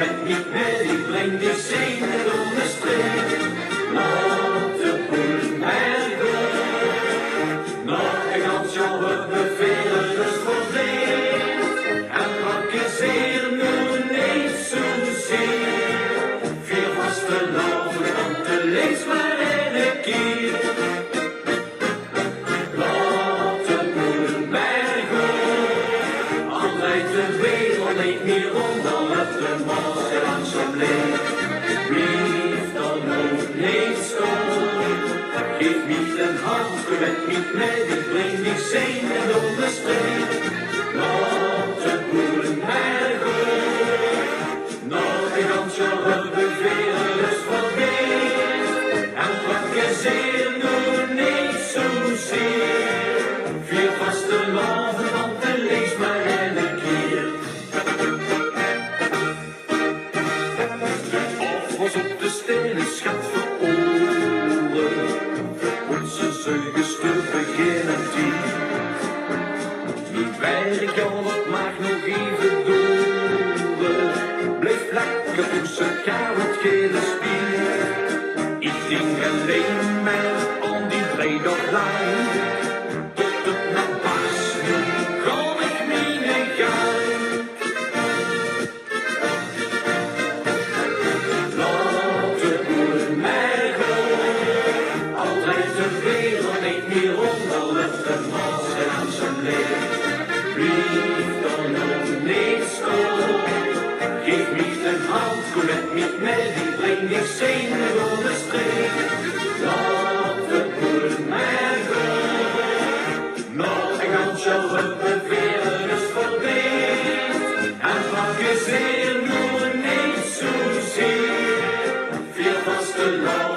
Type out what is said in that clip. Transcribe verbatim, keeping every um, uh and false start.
Neet mèt, iech breng diech zeen en dónderstreep. Laot de boel mer goon. Nog e gans jaor höbbe veer us verdeend. En prakkezeer noe neet zoe zeer. Veer vastelaovend, want 't leeft mer eine kier. Laot de boel mer goon. Al drejt de wereld neet mie rónd, al löp de Maos langzaam leeg. Blief d'r noe neet stoon. Geef miech d'n hand, goon mèt miech mèt, iech breng diech zeen en dónderstreep. Laot de boel mer goon. Nog e gans jaor höbbe veer us verdeend. En prakkezeer noe neet zoe zeer. Veer vastelaovend, want 't leeft mer eine kier. De offers op de stein is schat veroren. Veur ós zeuke störve geine tied. Mie werk, jao, dat maag nog eve dore. Blijf lekker roeste, gaar 't geine spier. Iech dink allein mer aon die drei daog laank. Tot 't nao bars, noe gaon iech miene gaank. Laot de boel mer goon. Al drejt de wereld neet mie rónd, al löp de Maos langzaam leeg. Blief d'r noe neet stoon. Geef miech d'n hand, goon mèt miech mèt, iech breng diech zeen en dónderstreep. Laot de boel mer goon. Nog e gans jaor höbbe veer us verdeend. En prakkezeer noe neet zoe zeer. Veer vastelaovend,